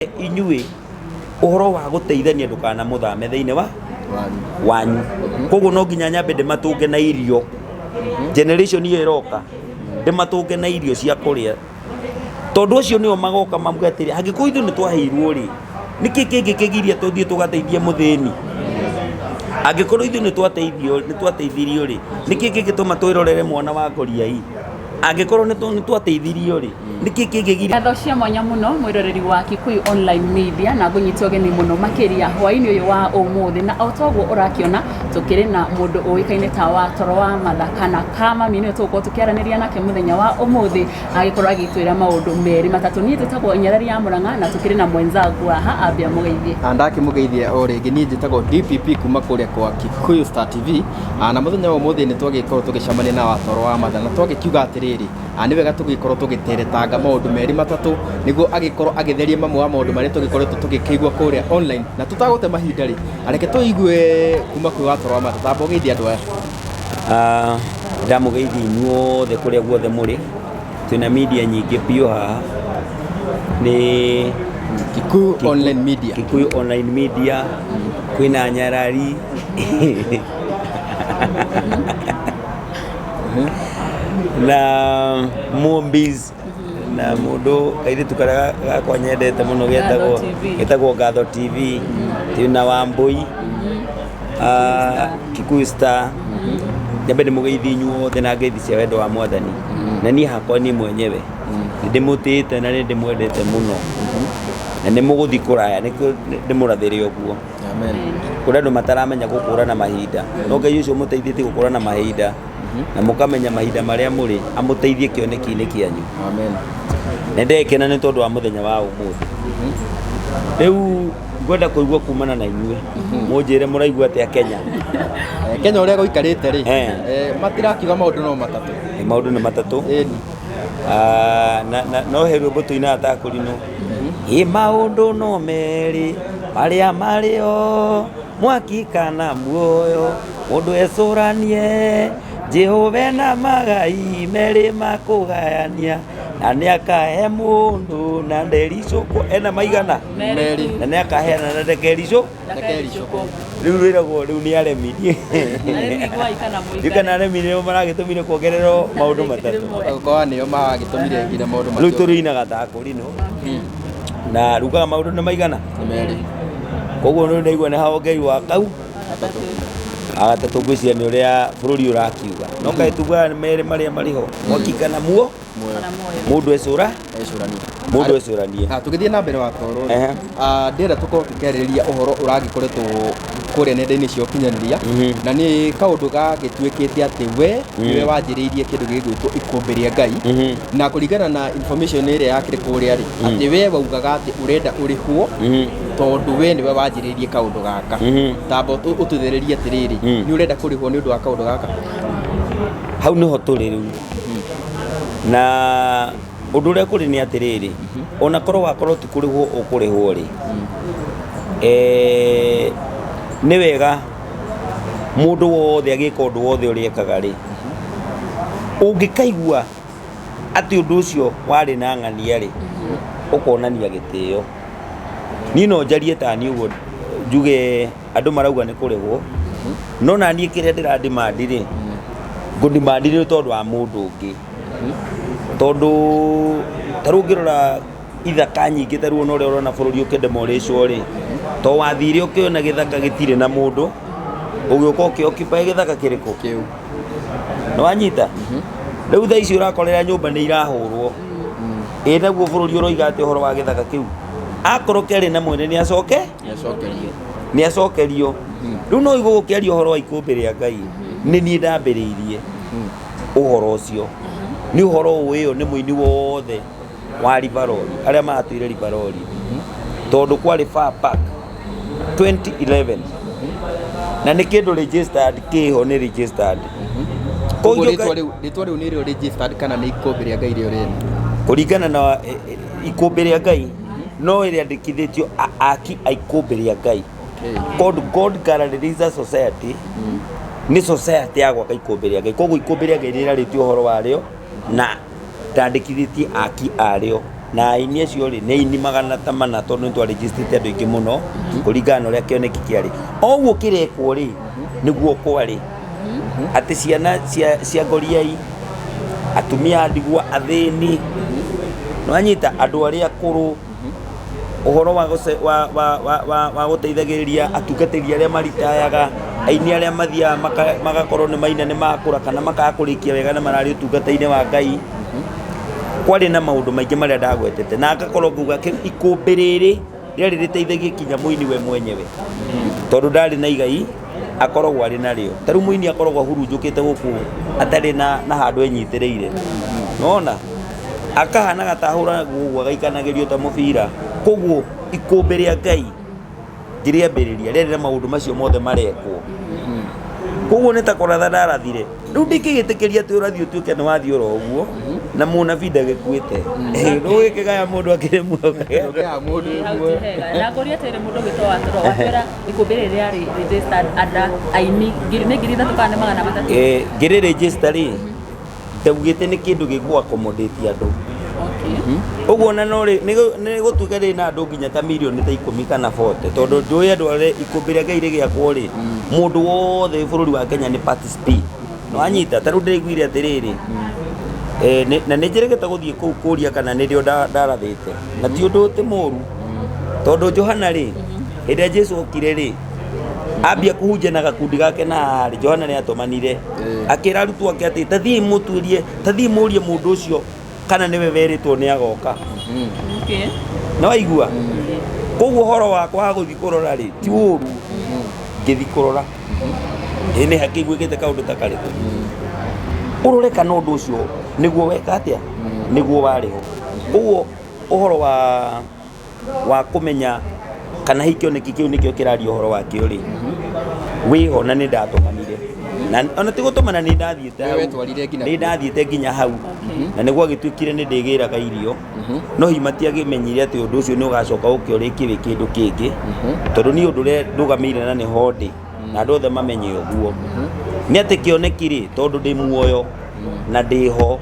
Inyuĩ ũhoro wa gũteithania ndũkanamũthame thĩinĩ wa wanyu. Koguo no nginya nyambe ndĩmatũnge na irio, generation ĩyo ĩroka ndĩmatũnge na irio cia kũrĩa, tondũ acio nĩo magoka mauge atĩrĩ, angĩkorwo ithuĩ nĩ twaheirwo rĩ, nĩkĩ kĩngĩ kĩgiria tũthiĩ tũgateithie mũthĩni? Angĩkorwo ithuĩ nĩ twateithio nĩ twateithirio rĩ, nĩkĩ kĩngĩtũma twĩrorere mwana wa ngoriai? Angĩkorwo nĩ twateithirio rĩ, nĩkĩ kĩngĩgiria? Ngatho cia mwanya mũno mwĩroreri wa Kikuyu Online Media, na ngũnyite ũgeni mũno makĩria hwaĩ-inĩ ũyũ wa ũmũthĩ. Na o toguo ũrakĩona, tũkĩrĩ na mũndũ ũĩkaine ta wa Toro wa Matha kana Kamami, nĩwe tũgũkorwo tũkĩaranĩria nake mũthenya wa ũmũthĩ, agĩkorwo agĩtwĩra maũndũ merĩ matatũ. Niĩ njĩtagwo Nyarari ya Mũrang'a na tũkĩrĩ na mwenzangu haha, ambia mũgeithie. Ndakĩmũgeithia o rĩngĩ, niĩ njĩtagwo DPP kuma kũrĩa kwa Kikuyu Star TV. Na mũthenya wa ũmũthĩ nĩ twagĩkorwo tũgĩcemania na Watoro wa Matha na twagĩkiuga atĩrĩrĩ, nĩ wega tũgĩkorwo tũgĩteretanga maũndũ merĩ matatũ nĩguo agĩkorwo agĩtheria mamwe wa maũndũ marĩa tũgĩkoretwo tũgĩkĩigua kũrĩa online. Na tũtagũte mahinda rĩ, reke tũigue kuma kwĩ Watoro wa Matha. Tamba ũgeithie andũ aya. Ndamũgeithia inyuothe kũrĩa guothe mũrĩ. Twĩna media nyingĩ biũ haha, nĩ Kikuyu Online Media. Kikuyu Online Media, kwĩna Nyarari na Mombis na mũndũ kairĩtu karĩa gakwa nyendete mũno getagwo Ngatho TV. Getagwo Ngatho TV, twĩna Wambũi, Kikuyu Star. Nyambe ndĩmũgeithie inyuothe na ngeithi cia wendo wa Mwathani, na niĩ hakwa niĩ mwenyewe nĩ ndĩmũtĩĩte na nĩ ndĩmwendete mũno, na nĩ mũgũthiĩ kũraya, nĩkĩo ndĩmũrathĩre ũguo. Amen. Kũrĩ andũ mataramenya gũkũrana mahinda, no Ngai ũcio ũmũteithĩtie gũkũrana mahinda na mũkamenya mahinda marĩa mũrĩ, amũteithie kĩoneki-inĩ kĩanyu. Amen. Na ndekena nĩ tondũ wa mũthenya wa ũmũthĩ. Rĩu ngwenda kũigua kumana na inyuĩ, mũnjĩre mũraigua atĩa Kenya. Kenya ũrĩa gũikarĩte rĩ, matirakiuga maũndũ no matatũ. Maũndũ nĩ matatũ. Ĩni. Na no he rwĩmbo tũinaga ta kũrinũ, ĩ maũndũ no merĩ marĩa marĩo, mwaki kana muoyo, mũndũ ecũranie. Jehova na magai merĩ makũgayania, na nĩ akahe mũndũ na ndericũkwo. Ena maigana? Merĩ. Na nĩ akaheana na ndekericũ. Ndekericũkwo. Rĩu rwĩragwo rĩu nĩ aremi. Aremi gwai kana mũikare. Ndiũ kana aremi nĩo maragĩtũmire kuongererwo maũndũ matatũ. Gũkorwo nĩo maragĩtũmire nginya maũndũ Rĩu macio. tũrĩinaga ta kũrinũ na rugaga maũndũ nĩ maigana? Nĩ merĩ. Koguo nĩ ndaigua nĩ haongerirwo akau agatatũ. Ngwĩciria nĩ ũrĩa bũrũri ũrakiuga, no kaĩ tugaga nĩ merĩ marĩa marĩ ho, mwaki kana muo. Kana muoyo. Mũndũ ecũra. Ecũranie. Mũndũ ecũranie. Tũgĩthiĩ na mbere wa toro rĩ, ndĩrenda tũkorwo tũkĩarĩrĩria ũhoro ũragĩkoretwo kũrĩa nenda-inĩ cia ũkinyanĩria, na nĩ kaũndũ gagĩtuĩkĩte atĩ we nĩwe wanjĩrĩirie kĩndũ gĩgwĩtwo Ikũmbĩ rĩa Ngai, na kũringana na information ĩrĩa yakĩrĩ kũrĩa rĩ, atĩ we waugaga atĩ ũrenda ũrĩhwo tondũ we nĩwe wanjĩrĩirie kaũndũ gaka. Tamba ũtũthererie atĩrĩrĩ, nĩ ũrenda kũrĩhwo nĩ ũndũ wa kaũndũ gaka? Hau nĩho tũrĩ rĩu, na ũndũ ũrĩa kũrĩ nĩ atĩrĩrĩ, ona korwo wakorwo ti kũrĩhwo ũkũrĩhwo rĩ, nĩ wega mũndũ wothe agĩka ũndũ wothe ũrĩa ekaga rĩ, ũngĩkaigua atĩ ũndũ ũcio warĩ na ng'ania rĩ, ũkonania gĩtĩo. Niĩ no njarie ta niĩ ũguo njuge andũ marauga nĩ kũrĩhwo, no na niĩ kĩrĩa ndĩra demand rĩ, ngũ demand nĩ tondũ wa mũndũ ũngĩ, tondũ ta rĩu ũngĩrora ithaka nyingĩ, ta rĩu ona ũrĩa ũrona bũrũri ũkĩndemorĩcwo rĩ, to wathire ũkĩona gĩthaka gĩtirĩ na mũndũ, ũgĩũka ũkĩ occupy gĩthaka kĩrĩkũ? Kĩu. Nĩ wanyita? Rĩu thaa ici ũrakorera nyũmba nĩ irahũrwo. Ĩ naguo bũrũri ũroiga atĩ ũhoro wa gĩthaka kĩu akorwo kĩarĩ na mwene nĩ acoke? Nĩacokerio. Nĩ acokerio. Rĩu no igũ gũkĩaria ũhoro wa Ikũmbĩ rĩa Ngai, nĩ niĩ ndambĩrĩirie ũhoro ũcio. Nĩ ũhoro ũĩyo nĩ mũini wothe wa Rivaroli arĩa matũire Rivaroli, tondũ kwarĩ Far Park 2011, na nĩ kĩndũ registered kĩho, nĩ registered. Koguo Koguo rĩtwa rĩu nĩrĩo registered kana nĩ Ikũmbĩ rĩa Ngai rĩo rĩene? Kũringana na Ikũmbĩ rĩa Ngai, no ĩrĩandĩkithĩtio aki a Ikũmbĩ rĩa Ngai, called God Galleries Society. Nĩ society ya gwaka Ikũmbĩ rĩa Ngai. Koguo Ikũmbĩ rĩa Ngai nĩ rĩarĩtie ũhoro warĩo na ndandĩkithĩtie aki arĩo. Na aini acio rĩ, nĩ aini 400 tondũ nĩ twarĩnjĩstĩte andũ aingĩ mũno kũringana na ũrĩa kĩoneki kĩarĩ. O ũguo kĩrekwo rĩ, nĩguo kwarĩ atĩ ciana cia ngoriai, atumia a ndigwa, athĩni, nĩwanyita, andũ arĩa akũrũ, ũhoro wa wa gũteithagĩrĩria atungatĩri arĩa maritayaga, aini arĩa mathiaga magakorwo nĩ maina nĩ makũra kana makaga kũrĩkia wega na mararĩ ũtungata-inĩ wa Ngai. Kwarĩ na maũndũ maingĩ marĩa ndagwetete na ngakorwo ngauga ikũmbĩ rĩrĩ rĩarĩ rĩteithagie kinya mũini we mwenyewe tondũ ndarĩ na igai akoragwo arĩ narĩo. Ta rĩu mũini akoragwo ahurunjũkĩte gũkũ atarĩ na handũ enyitĩrĩire, nĩwona? Akahanaga ta ahũragwo ũguo agaikanagĩrio ta mũbira. Koguo ikũmbĩ rĩa Ngai ngĩrĩambĩrĩria rĩarĩ na maũndũ macio mothe marekwo. Koguo nĩ ta kũratha ndarathire. Rĩu ndingĩgĩtĩkĩria atĩ ũrathi ũtuĩke nĩ wathiĩ oro ũguo na mũnabii ndagĩkuĩte. Ndũgĩkĩgaya mũndũ akĩrĩ muoyo. Ndũkĩgaya mũndũ Hau muoyo. ti hega. Na ngũria atĩrĩrĩ mũndũ ũgĩtwo Watũro, watwĩra ikũmbĩ rĩrĩ rĩarĩ registered under aini nĩ 3000 kana nĩ 300? Ngĩrĩ register rĩ, ndaugĩte nĩ kĩndũ gĩgũ accommodate andũ. Ũguo ona no rĩ, nĩ gũtuĩka rĩ na andũ nginya ta mirioni ta 10 kana 40 tondũ njũĩ andũ arĩa ikũmbĩ rĩa Ngai rĩgĩakwo rĩ, mũndũ wothe bũrũri wa Kenya nĩ participate. Nĩwanyita? Ta rĩu ndĩraiguire atĩrĩrĩ, na nĩ njĩrĩgĩte gũthiĩ kũu kũria kana nĩrĩo ndarathĩte na ti ũndũ ti mũru tondũ Johana rĩ, hĩndĩ ĩrĩa Jesu okire rĩ, ambia kũhunjia na gakundi gake na rĩ, Johana nĩ atũmanire akĩra arutwo ake atĩ ta thiĩi mũtuĩrie, ta thiĩi mũrie mũndũ ũcio kana nĩwe werĩtwo nĩ agoka. Nĩ waigua? Koguo ũhoro wakwa wa gũthiĩ kũrora rĩ, ti ũru ngĩthiĩ kũrora. Ĩ nĩ hakĩiguĩkĩte kaũndũ ta karĩkũ? Ũrore kana ũndũ ũcio nĩguo weka atĩa, nĩguo warĩ ho. Koguo ũhoro wa kũmenya kana hihi kĩoneki kĩu nĩkĩo kĩraria ũhoro wakĩo rĩ, wĩho na nĩ ndatũmanire. Na ona ti gũtũmana nĩ ndathiĩte hau. Wetwarire nginya Nĩ ndathiĩte nginya hau. Na nĩ gwagĩtuĩkire nĩ ndĩgĩraga irio. No hihi matiakĩmenyire atĩ ũndũ ũcio nĩ ũgacoka ũke ũrĩkie wĩ kĩndũ kĩngĩ. Tondũ niĩ ũndũ ũrĩa ndũgamĩire na nĩho ndĩ, na andũ othe mamenye ũguo, nĩ atĩ kĩoneki rĩ, tondũ ndĩ muoyo na ndĩ ho,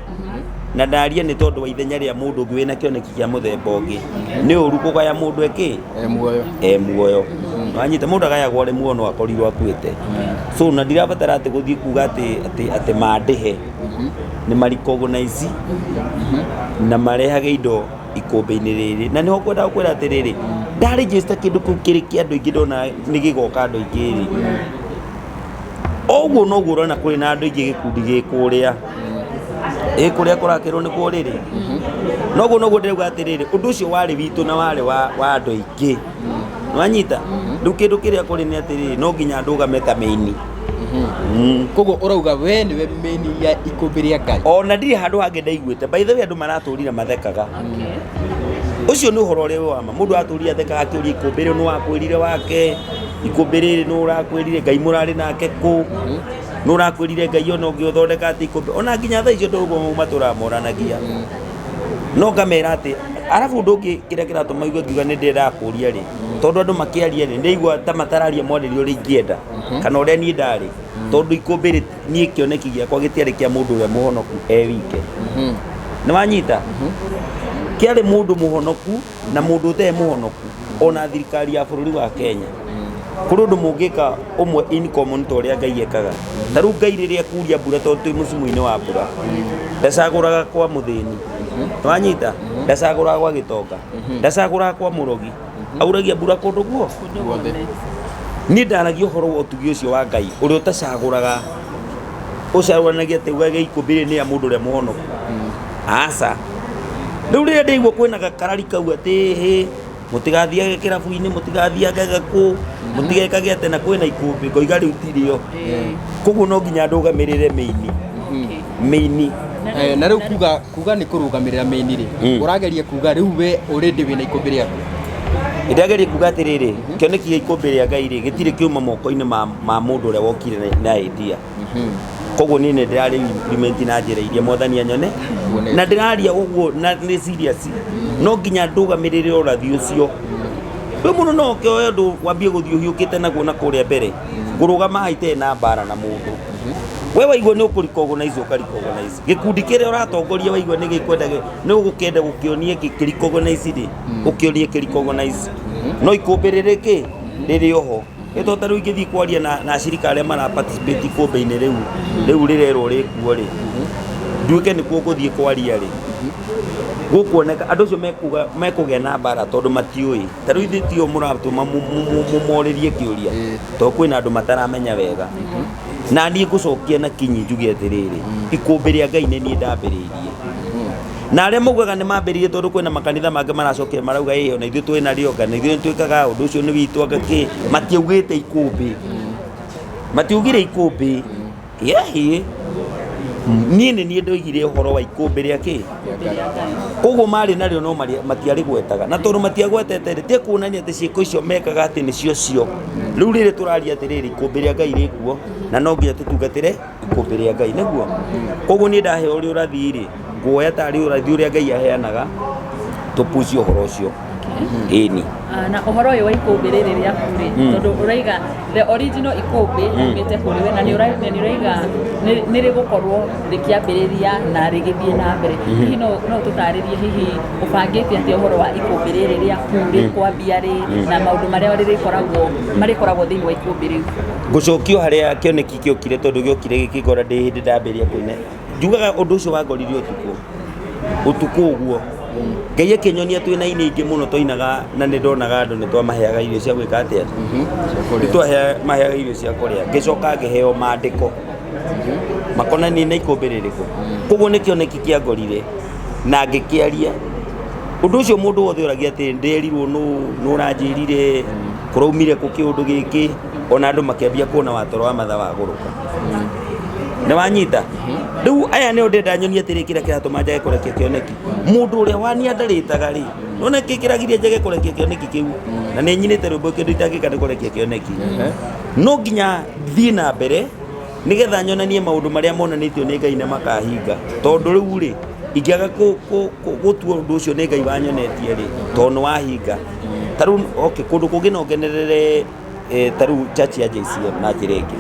na ndaria nĩ tondũ wa ithenya rĩa mũndũ ũngĩ wĩna kĩoneki kĩa mũthemba ũngĩ, nĩ ũru kũgaya mũndũ ekĩ? E muoyo. E muoyo. Wanyita, mũndũ agayagwo arĩ muoyo no akorirwo akuĩte. So na ndirabatara atĩ gũthiĩ kuga atĩ mandĩhe. Nĩ ma recognize na marehage indo ikũmbĩ-inĩ rĩrĩ. Na nĩho ngwendaga gũkwĩra atĩrĩrĩ, nda register kĩndũ kĩu kĩrĩ kĩa andũ aingĩ ndona nĩ gĩgoka andũ aingĩ rĩ, o ũguo noguo ũrona kũrĩ na andũ aingĩ gĩkundi gĩ kũrĩa. Ĩ kũrĩa kũrakĩrwo nĩ kuo rĩrĩ. Noguo noguo ndĩrauga atĩrĩrĩ, ũndũ ũcio warĩ witũ na warĩ wa andũ aingĩ. Nĩwanyita? Rĩu kĩndũ kĩrĩa kũrĩ nĩ atĩrĩrĩ, no nginya ndũgame ta mĩini. Koguo ũrauga we nĩwe mĩini ya ikũmbĩ rĩa Ngai. Ona ndirĩ handũ hangĩ ndaiguĩte. By the way andũ maratũrire mathekaga. Ũcio nĩ ũhoro ũrĩa wĩ wa ma. Mũndũ atũrire athekaga akĩũria ikũmbĩ rĩu nĩ wakwĩrire wake, ikũmbĩ rĩrĩ nĩ ũrakwĩrire, Ngai mũrarĩ nake kũ? Nĩ ũrakwĩrire Ngai ona ũngĩũthondeka atĩ ikũmbĩ. Ona nginya thaa icio andũ ũguo matũraga moranagia. No ngamera atĩ, arabu ũndũ ũngĩ kĩrĩa kĩratũma igue ngiuga nĩ ndĩrendaga kũria rĩ, tondũ andũ makĩaria rĩ, ndĩraigua ta matararia mwarĩrie ũrĩa ingĩenda, kana ũrĩa niĩ ndarĩ. Tondũ ikũmbĩ rĩ, niĩ kĩoneki gĩakwa gĩtiarĩ kĩa mũndũ ũrĩa mũhonoku e wike. Nĩ wanyita? Kĩarĩ mũndũ mũhonoku na mũndũ ũtarĩ mũhonoku, ona thirikari ya bũrũri wa Kenya. Kũrĩ ũndũ mũngĩka ũmwe in common ta ũrĩa Ngai ekaga. Ta rĩu Ngai rĩrĩa ekuria mbura tondũ twĩ mũcimu-inĩ wa mbura, ndacagũraga kwa mũthĩni. Nĩ wanyita? Ndacagũraga gwa gĩtonga. Ndacagũraga kwa mũrogi. Auragia mbura kũndũ guo. Guothe. Niĩ ndaragia ũhoro wa ũtugi ũcio wa Ngai ũrĩa ũtacagũraga, ũcagũranagia atĩ ugage ikũmbĩ rĩrĩ nĩ ya mũndũ ũrĩa mũhonoku. Aca. Rĩu rĩrĩa ndaigua kwĩna gakarari kau atĩ hĩ, mũtigathiage kĩrabu-inĩ, mũtigathiage gakũ, mũtigekage atĩ na kwĩna ikũmbĩ, ngoiga rĩu tirĩo. Koguo no nginya ndũgamĩrĩre mĩini. Mĩini. Na rĩu kuga nĩ kũrũgamĩrĩra mĩini rĩ, ũrageria kuga rĩu we already wĩna ikũmbĩ rĩaku. Ndĩrageria kuga atĩrĩrĩ, kĩoneki gĩa ikũmbĩ rĩa Ngai rĩ, gĩtirĩ kĩuma moko-inĩ ma mũndũ ũrĩa wokire na idea. Koguo niĩ nĩ ndĩrarĩ implement na njĩra iria mwathani anyone, na ndĩraria ũguo na nĩ serious. No nginya ndũgamĩrĩre ũrathi ũcio. Rĩu mũndũ no oke oe ũndũ wambie gũthiĩ ũhiũkĩte naguo na kũrĩa mbere. Ngũrũgama haha itarĩ na mbara na mũndũ. We waigua nĩ ũkũ-recognize, ũka-recognize gĩkundi kĩrĩa ũratongoria. Waigua nĩ gĩkwenda nĩ ũgũkĩenda gũkĩonie kĩ-recognize rĩ, ũkĩonie kĩ-recognize. No ikũmbĩ rĩrĩ kĩ rĩrĩ oho nĩ tondũ ta rĩu ingĩthiĩ kwaria na acirika arĩa mara participate ikũmbĩ-inĩ rĩu rĩrerwo rĩkuo rĩ, nduĩke nĩkuo ngũthiĩ kwaria rĩ, gũkuoneka andũ acio mekuga mekũgĩa na mbara tondũ matiũĩ. Ta rĩu ithuĩ tio mũratũma mũmorĩrie kĩũria, tondũ kwĩna andũ mataramenya wega. Na niĩ ngũcokia na kinyi njuge atĩrĩrĩ, ikũmbĩ rĩa Ngai nĩ niĩ ndambĩrĩirie, na arĩa maugaga nĩ mambĩrĩirie, tondũ kwĩna makanitha mangĩ maracokire marauga ĩyo na ithuĩ twĩ narĩo, anga na ithuĩ nĩ twĩkaga ũndũ ũcio nĩ witũ, anga kĩ. Matiaugĩte ikũmbĩ, matiaugire ikũmbĩ yehi. Niĩ nĩ niĩ ndoigire ũhoro wa ikũmbĩ rĩa kĩ. Koguo marĩ narĩo no matiarĩgwetaga, na tondũ matiagwetete rĩ, ti kuonania atĩ ciĩko icio mekaga atĩ nĩcio cio. Rĩu rĩrĩ tũraria atĩrĩrĩ, ikũmbĩ rĩa Ngai rĩkuo na no nginya tũtungatĩre ikũmbĩ rĩa Ngai nĩguo. Koguo niĩ ndaheo ũrĩa ũrathi rĩ, nguoya tarĩ ũrathi ũrĩa Ngai aheanaga tũpuci ũhoro ũcio, ĩni. Ah, na ũhoro ũyũ wa ikũmbĩ rĩrĩ rĩaku rĩ, tondũ ũraiga the original ikũmbĩ yumĩte kũrĩ we, na nĩ ũraiga nĩ rĩgũkorwo rĩkĩambĩrĩria na rĩgĩthiĩ na mbere. Hihi no tũtarĩrie, hihi ũbangĩte atĩa ũhoro wa ikũmbĩ rĩrĩ rĩaku, rĩkwambia rĩ, na maũndũ marĩa marĩkoragwo thĩinĩ wa ikũmbĩ rĩu? Ngũcokio harĩa kĩoneki gĩokire, tondũ gĩokire gĩkĩngora ndĩ hĩndĩ ndambĩrĩria kũina. Njugaga ũndũ ũcio wangorire ũtukũ ũtukũ ũguo, Ngai akĩnyonia twĩna aini aingĩ mũno twainaga, na nĩ ndonaga andũ nĩ twamaheaga irio cia gwĩka atĩa? Nĩ twamaheaga irio cia kũrĩa. Ngĩcoka ngĩheo mandĩko makonanie na ikũmbĩ rĩrĩkũ. Koguo nĩ kĩoneki kĩangorire na ngĩkĩaria ũndũ ũcio. Mũndũ wothe ũragia atĩ ndĩrirwo nũ nũ ũranjĩrire, kũraumire kũ kĩũndũ gĩkĩ, ona andũ makĩambia kuona watoro wa matha wagũrũka. Nĩ wanyita? Rĩu aya nĩo ndĩrenda nyonie atĩrĩ, kĩrĩa kĩratũma njage kũrekia kĩoneki, mũndũ ũrĩa waniandarĩtaga rĩ, nona kĩ kĩragiria njage kũrekia kĩoneki kĩu? Na nĩ nyinĩte rwĩmbo, kĩndũ itangĩka nĩ kũrekia kĩoneki. No nginya thiĩ na mbere nĩgetha nyonanie maũndũ marĩa monanĩtio nĩ Ngai na makahinga, tondũ rĩu rĩ, ingĩaga gũtua ũndũ ũcio nĩ Ngai wanyonetie rĩ, tondũ nĩ wahinga. Ta rĩu, okay, kũndũ kũngĩ no ngenerere, ta rĩu church ya JCM na njĩra ĩngĩ,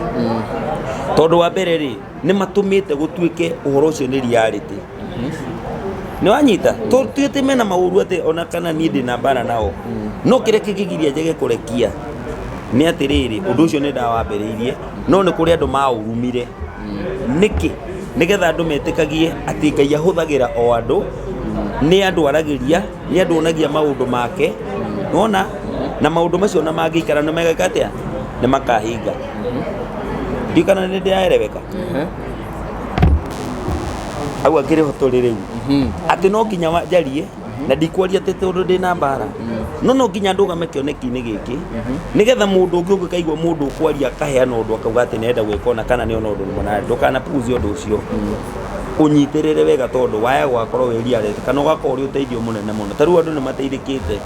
tondũ wa mbere rĩ, nĩ matũmĩte gũtuĩke ũhoro ũcio nĩ reality. Nĩ wanyita? Tuĩte mena maũru atĩ ona kana niĩ ndĩna mbara nao, no kĩrĩa kĩngĩgiria njage kũrekia nĩ atĩrĩrĩ, ũndũ ũcio nĩ ndawambĩrĩirie, no nĩ kũrĩ andũ maũrumire. Nĩkĩ? Nĩgetha andũ metĩkagie atĩ Ngai ahũthagĩra o andũ, nĩ andũ aragĩria, nĩ andũ onagia maũndũ make. Nona na maũndũ macio na mangĩikara nĩ megeka atĩa? Nĩ makahinga. Ndiũ kana nĩ ndĩraereweka hau akĩrĩ ho tũrĩ rĩu, atĩ no nginya njarie na ndikwaria atĩ tondũ ndĩna mbara, no nginya ndũgame kĩoneki-inĩ gĩkĩ, nĩgetha mũndũ ũngĩ ũngĩkaigua mũndũ ũkwaria akaheana ũndũ akauga atĩ nĩarenda gwĩka ona kana nĩona ũndũ mũna, ndũkanapuuzie ũndũ ũcio, ũnyitĩrĩre wega, tondũ waya gũgakorwo wĩ reality kana ũgakorwo ũrĩ ũteithio mũnene mũno. Ta rĩu andũ nĩ mateithĩkĩte,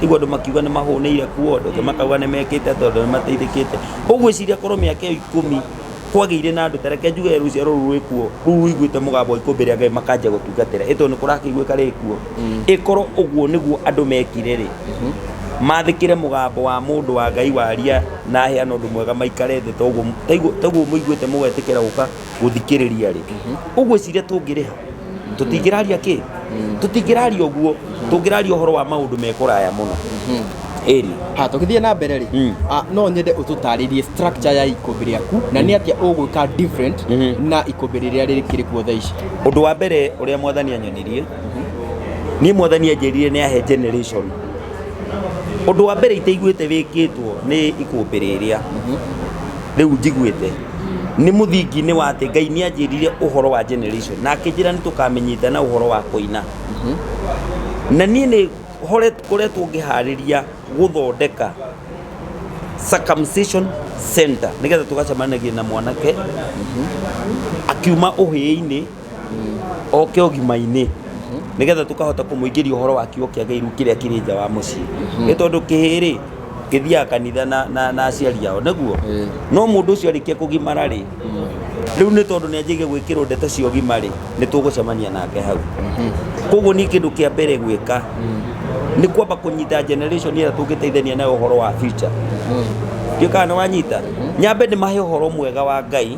igua andũ makiuga nĩ mahũnĩire kuo, andũ angĩ makauga nĩ mekĩte tondũ nĩ mateithĩkĩte. Ũgwĩciria korwo mĩaka ĩyo 10 kwagĩire na andũ, ta reke njuge rũciaro rũu rwĩkuo rũu rũiguĩte mũgambo wa ikũmbĩ rĩa Ngai makanjia gũtungatĩra, ĩ tondũ nĩ kũrakĩiguĩka rĩkuo, ĩkorwo ũguo nĩguo andũ mekire rĩ, mathĩkĩre mũgambo wa mũndũ wa Ngai waria na aheana ũndũ mwega, maikare thĩ toguo taguo mũiguĩte mũgetĩkĩra gũka gũthikĩrĩria rĩ, ũgwĩciria tũngĩrĩha tũtingĩraria kĩ? Tũtingĩraria ũguo, tũngĩraria ũhoro wa maũndũ me kũraya mũno, ĩni. Ha tũgĩthiĩ na mbere rĩ, no nyende ũtũtarĩrie structure ya ikũmbĩ rĩaku na nĩ atĩa ũgwĩka different na ikũmbĩ rĩrĩa rĩkĩrĩ kuo thaa ici. Ũndũ wa mbere ũrĩa Mwathani anyonirie niĩ, Mwathani anjĩrire nĩ ahe generation. Ũndũ wa mbere itaiguĩte wĩkĩtwo nĩ ikũmbĩ rĩrĩa rĩu njiguĩte nĩ mũthingi-inĩ wa atĩ Ngai nĩ anjĩrire ũhoro wa generation na akĩnjĩra nĩ tũkamenyithana ũhoro wa kũina. Na niĩ nĩ koretwo ngĩharĩria gũthondeka circumcision center, nĩgetha tũgacemanagia na mwanake akiuma ũhĩĩ-inĩ oke ũgima-inĩ, nĩgetha tũkahota kũmũingĩria ũhoro wa kiugo kĩa Ngai rĩu kĩrĩa kĩrĩ nja wa mũciĩ. Nĩ tondũ kĩhĩĩ rĩ, gĩthiaga kanitha na aciari ao nĩguo, no mũndũ ũcio arĩkia kũgimara rĩ, rĩu nĩ tondũ nĩ anjĩgie gwĩkĩrwo ndeto cia ũgima rĩ, nĩ tũgũcemania nake hau. Koguo niĩ kĩndũ kĩa mbere gwĩka nĩ kwamba kũnyita generation ĩrĩa tũngĩteithania nayo ũhoro wa future. Ndiũ kana nĩ wanyita? Nyambe ndĩmahe ũhoro mwega wa Ngai.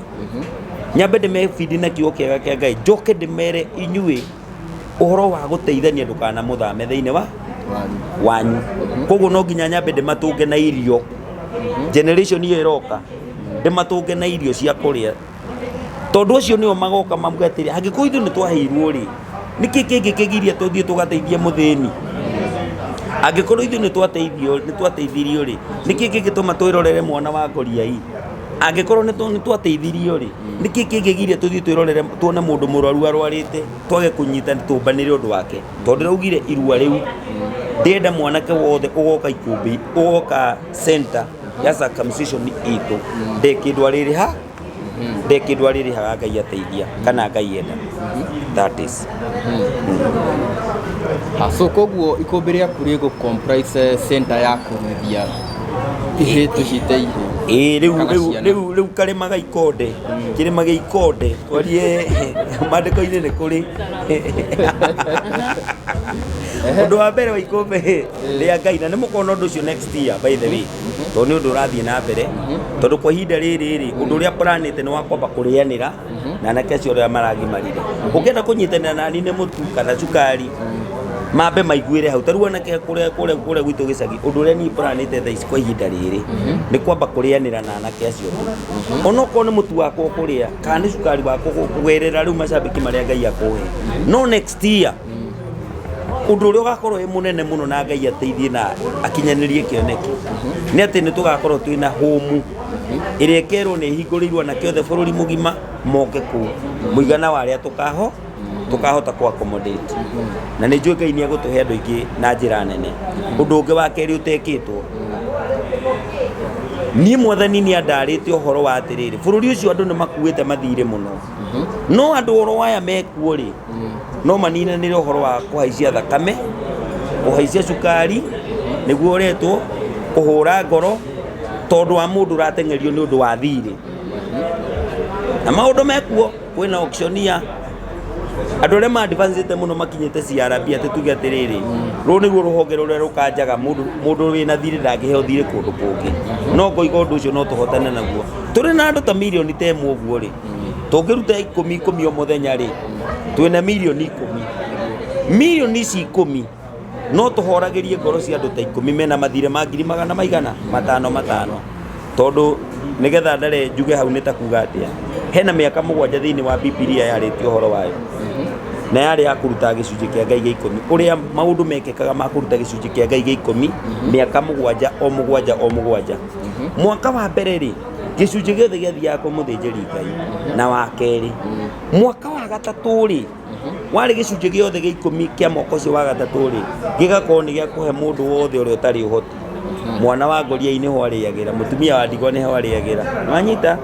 Nyambe ndĩmebindi na kiugo kĩega kĩa Ngai, njoke ndĩmere inyuĩ ũhoro wa gũteithania ndũkanamũthame thĩinĩ wa wanyu. Koguo no nginya nyambe ndĩmatũnge na irio, generation ĩyo ĩroka ndĩmatũnge na irio cia kũrĩa, tondũ acio nĩo magoka mauge atĩrĩ, angĩkorwo ithuĩ nĩ twaheirwo rĩ, nĩkĩ kĩngĩ kĩgiria tũthiĩ tũgateithie mũthĩni? Angĩkorwo ithuĩ nĩ twateithio nĩ twateithirio rĩ, nĩkĩ kĩngĩtũma twĩrorere mwana wa ngoriai? Angĩkorwo nĩ twateithirio rĩ, nĩkĩ kĩngĩgiria tũthiĩ twĩrorere tuone mũndũ mũrwaru arwarĩte, twage kũnyita tũmbanĩre ũndũ wake? Tondũ ndĩraugire irua rĩu ndĩrenda mwanake wothe ũgoka ikũmbĩ, ũgoka center ya circumcision itũ, ndĩ kĩndũ arĩrĩha, ndĩ kĩndũ arĩrĩhaga. Ngai ateithia kana Ngai enda, that is. Ah, so koguo ikũmbĩ rĩaku rĩgũ comprise center ya kũruithia ihĩ, tũcite ihĩ? Ĩĩ, rĩu Kana rĩu ciana. Rĩu karĩma ga ikonde, kĩrĩma gĩa ikonde, twarie maandĩko-inĩ nĩ kũrĩ ũndũ wa mbere wa ikũmbĩ rĩa Ngai, na nĩ mũkona ũndũ ũcio next year, by the way, tondũ nĩ ũndũ ũrathiĩ na mbere. Tondũ kwa ihinda rĩrĩ rĩ, ũndũ ũrĩa planĩte nĩ wa kwamba kũrĩanĩra na anake acio arĩa maragimarire. Ũngĩenda kũnyitanĩra nani nĩ mũtu kana cukari, mambe maiguĩre hau. Ta rĩu anake kũrĩa gwitũ gĩcagi, ũndũ ũrĩa niĩ planĩte thaa ici kwa ihinda rĩrĩ nĩ kwamba kũrĩanĩra na anake acio tu, onokorwo nĩ mũtu wakwa ũkũrĩa kana nĩ cukari wakwa kũgerera rĩu macambĩki marĩa Ngai akũhe. No next year ũndũ ũrĩa ũgakorwo wĩ mũnene mũno, na Ngai ateithie na akinyanĩrie kĩoneki, nĩ atĩ nĩ tũgakorwo twĩna hũmu ĩrĩa ĩkerwo nĩ ĩhingũrĩirwo anake othe bũrũri mũgima moke kũu, mũigana wa arĩa tũkahota kũ accommodate, na nĩ njũĩ Ngai nĩ egũtũhe andũ aingĩ na njĩra nene. Ũndũ ũngĩ wa kerĩ ũtekĩtwo, niĩ Mwathani nĩ andarĩte ũhoro wa atĩrĩrĩ, bũrũri ũcio andũ nĩ makuĩte mathirĩ mũno, no andũ oro aya mekuo rĩ, no maninanĩre ũhoro wa kũhaicia thakame, kũhaicia cukari nĩguo ũretwo kũhũra ngoro, tondũ wa mũndũ ũrateng'erio nĩ ũndũ wa thirĩ na maũndũ mekuo. Kwĩna auctioneer, andũ arĩa ma-advancĩte mũno makinyĩte CRB, atĩ tuge atĩrĩrĩ, rũrũ nĩruo rũhonge rũrĩa rũkanjaga mũndũ. Mũndũ wĩna thirĩ ndangĩheo thirĩ kũndũ kũngĩ. No ngoiga ũndũ ũcio no tũhotane naguo. Tũrĩ na andũ ta mirioni ta 1 ũguo rĩ, tũngĩruta ikũmi ikũmi o mũthenya rĩ, twĩna mirioni 10. Mirioni ici 10 no tũhoragĩrie ngoro cia andũ ta 10 mena mathirĩ ma ngiri magana maigana matano matano. Tondũ nĩgetha ndare njuge hau nĩ ta kuga atĩa, hena mĩaka 7 thĩinĩ wa Bibilia yarĩtie ũhoro wayo, na yarĩ ya kũruta gĩcunjĩ kĩa Ngai gĩa 10, ũrĩa maũndũ mekĩkaga ma kũruta gĩcunjĩ kĩa Ngai gĩa 10, mĩaka 7, o mũgwanja o mũgwanja. Mwaka wa mbere rĩ, gĩcunjĩ gĩothe gĩathiaga kwĩ mũthĩnjĩri Ngai, na wa kerĩ. Mwaka wa gatatũ rĩ, warĩ gĩcunjĩ gĩothe gĩa 10 kĩa mwaka ũcio wa gatatũ rĩ, gĩgakorwo nĩ gĩa kũhe mũndũ wothe ũrĩa ũtarĩ ũhoti. Mwana wa ngoriai nĩho arĩagĩra, mũtumia wa ndigwa nĩho arĩagĩra, wanyita,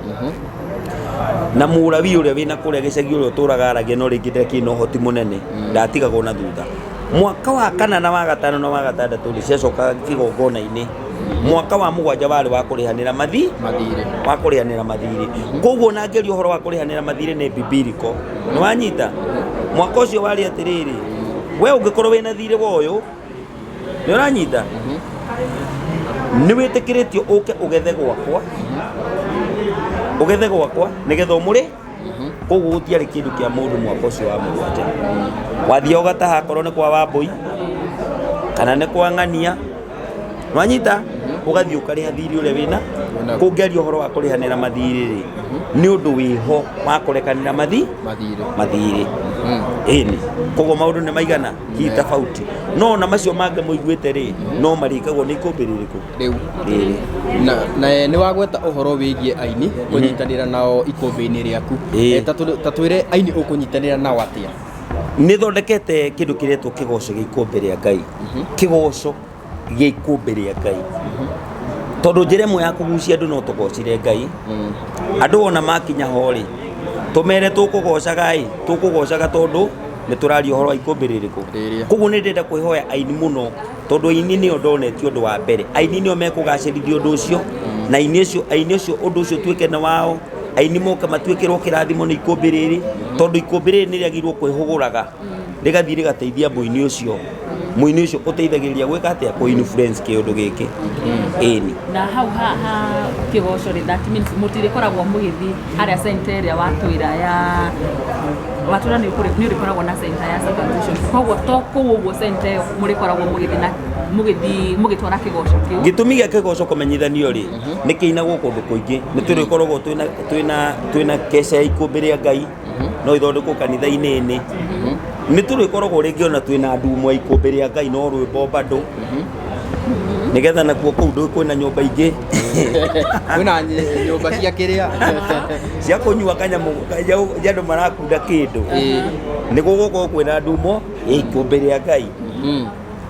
na mũrawi ũrĩa wĩna kũrĩa gĩcagi, ũrĩa ũtũraga aragia no rĩngĩ ndakĩrĩ na ũhoti mũnene, ndatigagwo na thutha. Mwaka wa kana na wa gatano na wa gatandatũ rĩ, ciacokaga kĩgongona-inĩ. Mwaka wa mũgwanja warĩ wa kũrĩhanĩra mathi mathirĩ. Wa kũrĩhanĩra mathirĩ. Koguo ona ngĩaria ũhoro wa kũrĩhanĩra mathirĩ nĩ bibiliko, nĩ wanyita. Mwaka ũcio warĩ atĩrĩrĩ, we ũngĩkorwo wĩna thirĩ wa ũyũ, nĩ ũranyita, nĩ wĩtĩkĩrĩtio ũke ũgethe gwakwa, ũgethe gwakwa nĩgetha ũmũrĩ. Koguo gũtiarĩ kĩndũ kĩa mũndũ mwaka ũcio wa mũgwanja. Wathiĩ ũgataha, akorwo nĩ kwa Wambũi kana nĩ kwa Ng'ania, wanyita, ũgathiĩ ũkarĩha thirĩ ũrĩa wĩna. Kũngĩaria ũhoro wa kũrĩhanĩra mathirĩ rĩ, nĩ ũndũ wĩho wa kũrekanĩra mathi mathirĩ. Mathirĩ, ĩni. Koguo maũndũ nĩ maigana hihi tofauti, no ona macio mangĩ mũiguĩte rĩ, no marĩkagwo nĩ ikũmbĩ rĩrĩkũ? Rĩu. Rĩrĩ. Na nĩ wagweta ũhoro wĩgiĩ aini kũnyitanĩra nao ikũmbĩ-inĩ rĩaku. Ĩĩ. Ta twĩre aini ũkũnyitanĩra nao atĩa? Nĩ thondekete kĩndũ kĩretwo kĩgoco gĩa ikũmbĩ rĩa Ngai, kĩgoco gĩa ikũmbĩ rĩa Ngai, tondũ njĩra ĩmwe ya kũgucia andũ no tũgocire Ngai. Andũ ona makinya ho rĩ, tũmere tũkũgocaga ĩ, tũkũgocaga tondũ nĩ tũraria ũhoro wa ikũmbĩ rĩrĩkũ? Rĩrĩa. Koguo nĩ ndĩrenda kwĩhoya aini mũno, tondũ aini nĩo ndonetio ũndũ wa mbere. Aini nĩo mekũgacĩrithia ũndũ ũcio, na aini acio ũndũ ũcio ũtuĩke nĩ wao. Aini moke matuĩkĩrwo kĩrathimo nĩ ikũmbĩ rĩrĩ, tondũ ikũmbĩ rĩrĩ nĩ rĩagĩrĩirwo kwĩhũgũraga rĩgathiĩ rĩgateithia mũini ũcio. Mũini ũcio ũteithagĩrĩria gwĩka atĩa? Kũ influence kĩũndũ gĩkĩ. Ĩni. Na hau ha kĩgoco rĩ, that means mũtirĩkoragwo mũgĩthiĩ harĩa center ĩrĩa watwĩra ya watwĩra nĩ ũrĩkoragwo na center ya circumcision, koguo to kũu ũguo center ĩyo mũrĩkoragwo mũgĩthiĩ na mũgĩthiĩ mũgĩtwara kĩgoco kĩu? Gĩtũmi gĩa kĩgoco kũmenyithanio rĩ, nĩ kĩinagwo kũndũ kũingĩ. Nĩ tũrĩkoragwo twĩna keca ya ikũmbĩ rĩa Ngai, no ithondekwo kanitha-inĩ. Nĩ tũrĩkoragwo rĩngĩ ona twĩna ndumo ya ikũmbĩ rĩa Ngai, no rwĩmbo bado, nĩgetha nakuo kũu ndũ kwĩna nyũmba ingĩ. Kwĩna nyũmba cia kĩrĩa cia kũnyua kanyamũ ya andũ marakunda kĩndũ. Nĩ gũgũkorwo kwĩna ndumo ya ikũmbĩ rĩa Ngai.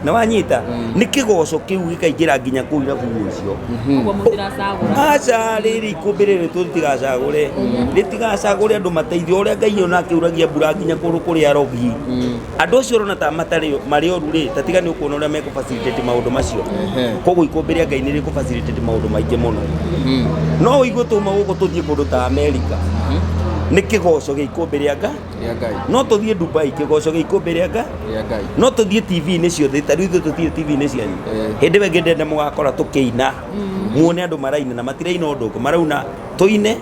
Na wanyita nĩ kĩgoco kĩu gĩkaingĩra nginya kũu irabu-inĩ icio. Koguo mũtiracagũra? Aca, rĩrĩ ikũmbĩ rĩrĩ tũtigacagũre, rĩtigacagũre. Andũ mateithio ũrĩa Ngai ona akĩuragia mbura nginya kũndũ kũrĩa arogi. Andũ acio ũrona ta matarĩ marĩ oru rĩ, ta tiga nĩ ũkuona ũrĩa mekũ facilitate maũndũ macio. Koguo ikũmbĩ rĩa Ngai nĩ rĩkũ facilitate maũndũ maingĩ mũno. No ũigue tuma gũkũ tũthiĩ kũndũ ta Amerika nĩ kĩgoco gĩa ikũmbĩ rĩa Ngai. Rĩa Ngai. No tũthiĩ Dubai, kĩgoco gĩa ikũmbĩ rĩa Ngai. Rĩa Ngai. No tũthiĩ TV-inĩ ciothe, ta rĩu ithuĩ tũthiĩ TV-inĩ cianyu. Hĩndĩ ĩyo ĩngĩ ndenda mũgakora tũkĩina, muone andũ maraina na matiraina ũndũ ũngĩ, marauna tũine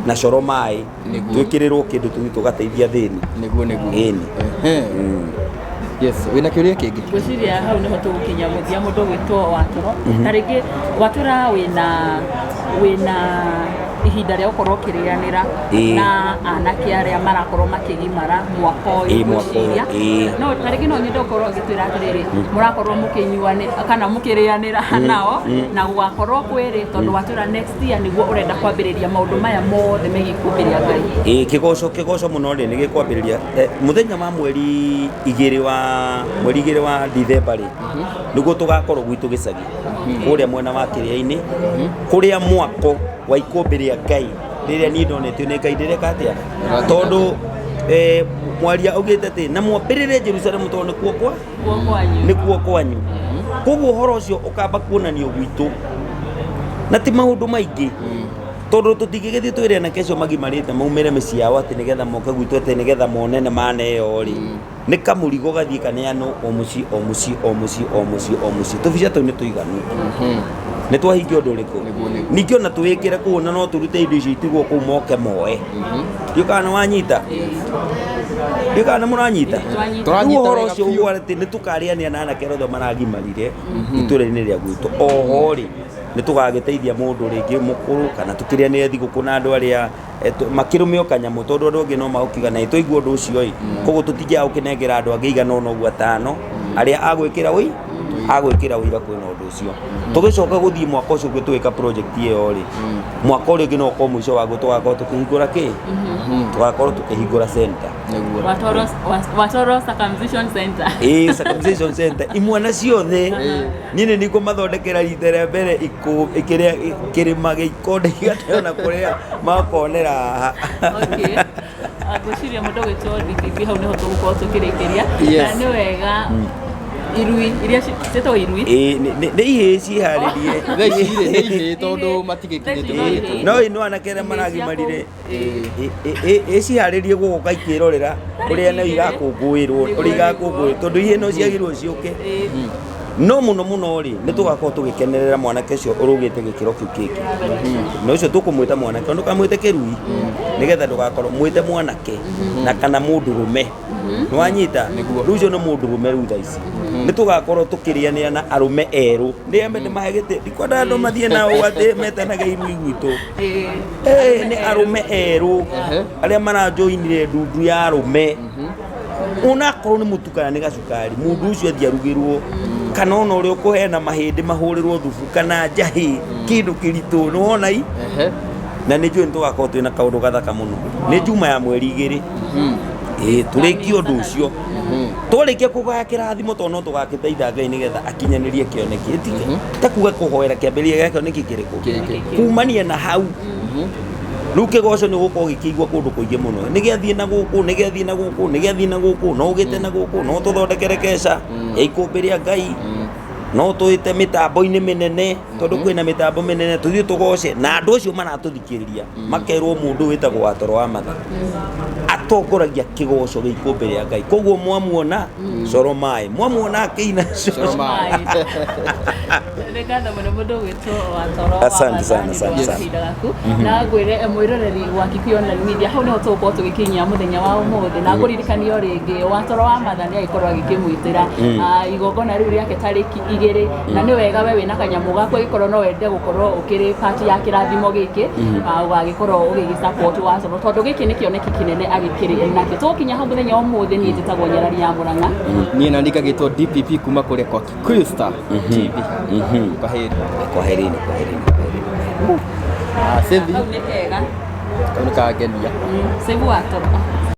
na coro maĩ. Twĩkĩrĩrwo kĩndũ tũthiĩ tũgateithia thĩni. Nĩguo nĩguo. Ĩni. Yes, wĩna kĩũria kĩngĩ? Ngwĩciria hau nĩho tũgũkinya mũthia. Mũndũ ũgwĩtwo Watũro, ta rĩngĩ Watũra wĩna ihinda rĩa gũkorwo ũkĩrĩanĩra na anake arĩa marakorwo makĩgimara mwaka ũyũ. Mwaka ũyũ, Ngwĩciria no ta rĩngĩ no nyende ũkorwo ũgĩtwĩra atĩrĩrĩ, mũrakorwo mũkĩnyuanĩra kana mũkĩrĩanĩra nao na gũgakorwo kwĩrĩ, tondũ watwĩra next year nĩguo ũrenda kwambĩrĩria maũndũ maya mothe megiĩ ikũmbĩ rĩa Ngai. Ĩĩ, kĩgoco mũno rĩ, nĩ gĩkwambĩrĩria mũthenya wa mweri 2 wa Dithemba rĩ, nĩguo tũgakorwo gwitũ gĩcagi kũrĩa mwena wa kĩrĩa-inĩ, kũrĩa mwako wa ikũmbĩ rĩa Ngai rĩrĩa niĩ ndonetio nĩ Ngai ndĩreka atĩa, tondũ mwaria augĩte atĩ na mwambĩrĩre Jerusalemu, tondũ nĩkuo kwa Kuo kwanyu. Nĩkuo kwanyu. Koguo ũhoro ũcio ũkamba kuonanio gwitũ na ti maũndũ maingĩ, tondũ tũtingĩgĩthiĩ twĩre anake acio magimarĩte maumĩre mĩciĩ yao atĩ nĩgetha moke gwitũ, atĩ nĩgetha mone nĩ maneo rĩ, nĩ kamũrigo gathiĩ kaneanwo o mũciĩ, o mũciĩ, o mũciĩ, o mũciĩ, o mũciĩ. Tũbica tũu nĩ tũiganu, nĩ twahingia ũndũ ũrĩkũ. Nĩguo, nĩguo. Ningĩ ona tũwĩkĩre kũu, ona no tũrute indo icio itigwo kũu moke moe. Ndiũ kana nĩ wanyita, ndiũ kana nĩ mũranyita. Twanyita. Rĩu Tũranyita ũhoro wega ũcio biũ. ũguo atĩ nĩ tũkarĩanĩra na anake arĩa othe maragimarire itũra-inĩ rĩa gwitũ. Oho rĩ, nĩ tũgagĩteithia mũndũ rĩngĩ mũkũrũ kana tũkĩrĩanĩre thigũkũ na andũ arĩa makĩrũme o kanyamũ, tondũ andũ angĩ no magũkiuga na twaigua ũndũ ũcio ĩ. Koguo tũtingĩaga gũkĩnengera andũ angĩ igana ũna ũguo, atano arĩa agwĩkĩra ũi agwĩkĩra ũira kwĩna ũndũ ũcio. Tũgĩcoka gũthiĩ mwaka ũcio ũngĩ tũgĩka project ĩyo rĩ, mwaka ũrĩa ũngĩ no ũkorwo mũico waguo tũgakorwo tũkĩhingũra kĩ, tũgakorwo tũkĩhingũra center. Watoro Circumcision Center. Ĩĩ, circumcision center. Imwana ciothe niĩ nĩ nikũmathondekera rita rĩa mbere kĩrĩa kĩrĩma gĩa ikonde igateo na kũrĩa makonera haha. Okay. Ah, ngwĩciria mũndũ ũgwĩtwo DPP, hau nĩho tũgũkorwo tũkĩrĩkĩria. Yes. Na nĩ wega irui iria ciĩtagwo irui. Ĩĩ, nĩ ihĩĩ ciĩharĩrie. Thaa ici rĩ, nĩ ihĩĩ tondũ matigĩkinyĩte Thaa ici no mũgĩtũ. ihĩĩ. No ĩno anake arĩa maragimarire ĩciharĩrie gũgũka ikĩrorera ũrĩa no irakũngũĩrwo, ũrĩa igakũngũĩrwo, tondũ ihĩĩ no ciagĩrĩirwo ciũke. No mũno mũno rĩ, nĩ tũgakorwo tũgĩkenerera mwanake ũcio ũrũgĩte gĩkĩro kĩu kĩngĩ, na ũcio tũkũmwĩta mwanake, ndũkamwĩte kĩrui, nĩgetha ndũgakorwo mwĩte mwanake na kana mũndũrũme. Nĩ wanyita? Rĩu ũcio nĩ mũndũrũme. Rĩu thaa ici nĩ tũgakorwo tũkĩrĩanĩra na arũme erũ, nĩ nĩ mahe gĩtĩ, ndikwenda andũ mathiĩ na ũũ atĩ metanage irui gwitũ. Nĩ arũme erũ arĩa marajoinire ndundu ya arũme, onakorwo nĩ mũtu kana nĩ gacukari, mũndũ ũcio athiĩ arugĩrwo, kana ona ũrĩa ũkũheana mahĩndĩ mahũrĩrwo thubu kana njahĩ, kĩndũ kĩritũ nĩ wona i. Na nĩ njũĩ nĩ tũgakorwo twĩna kaũndũ gathaka mũno. Nĩ njuma ya mweri 2. Ĩĩ, tũrĩkie ũndũ ũcio, twarĩkia kũgaya kĩrathimo, tondũ no tũgakĩthaitha Ngai nĩgetha akinyanĩrie kĩoneki. Ĩtige ta kuga kũhoera kĩambĩrĩria gĩa kĩoneki kĩrĩkũ. Gĩkĩ. Kumania na hau rĩu kĩgoco nĩ gũkorwo gĩkĩigua kũndũ kũingĩ mũno, nĩ gĩathiĩ na gũkũ, nĩ gĩathiĩ na gũkũ, nĩ gĩathiĩ na gũkũ. No ũgĩte na gũkũ, no tũthondekere keca ya ikũmbĩ rĩa Ngai, no twĩte mĩtambo-inĩ mĩnene, tondũ kwĩna mĩtambo mĩnene, tũthiĩ tũgoce na andũ acio maratũthikĩrĩria makerwo mũndũ wĩtagwo Watoro wa Matha. Atongoragia kĩgoco gĩa ikũmbĩ rĩa Ngai. Koguo mwamuona coro maĩ, mwamuona akĩina Coro maĩ. Nĩ ngatho mũno mũndũ ũgwĩtwo Watoro wa Asante sana, Matha nĩ ũndũ asante wa sana. kahinda gaku. Na ngwĩre mwĩroreri wa Kikuyu Online Media, hau nĩho tũgũkorwo tũgĩkinyia mũthenya wa ũmũthĩ, na ngũririkanie o rĩngĩ Watoro wa Matha nĩ agĩkorwo agĩkĩmwĩtĩra igongona rĩu rĩake tarĩki 2, na nĩ wega we wĩna kanyamũ gaku agĩkorwo no wende gũkorwo ũkĩrĩ part ya kĩrathimo gĩkĩ, ũgagĩkorwo ũgĩgĩ support Watoro, tondũ gĩkĩ nĩ kĩoneki kĩnene agĩkĩrĩ nakĩo. Tũgũkinya hau mũthenya wa ũmũthĩ. Niĩ njĩtagwo Nyarari ya Mũrang'a. Niĩ na ndingagĩtwo DPP kuma kũrĩa kwa Kikuyu Star TV. Kwaheri. Kwaherini, kwaherini, kwaherini. Ah, Sevi. Hau nĩ kega. Kau nĩ kangenia. Save Watoro.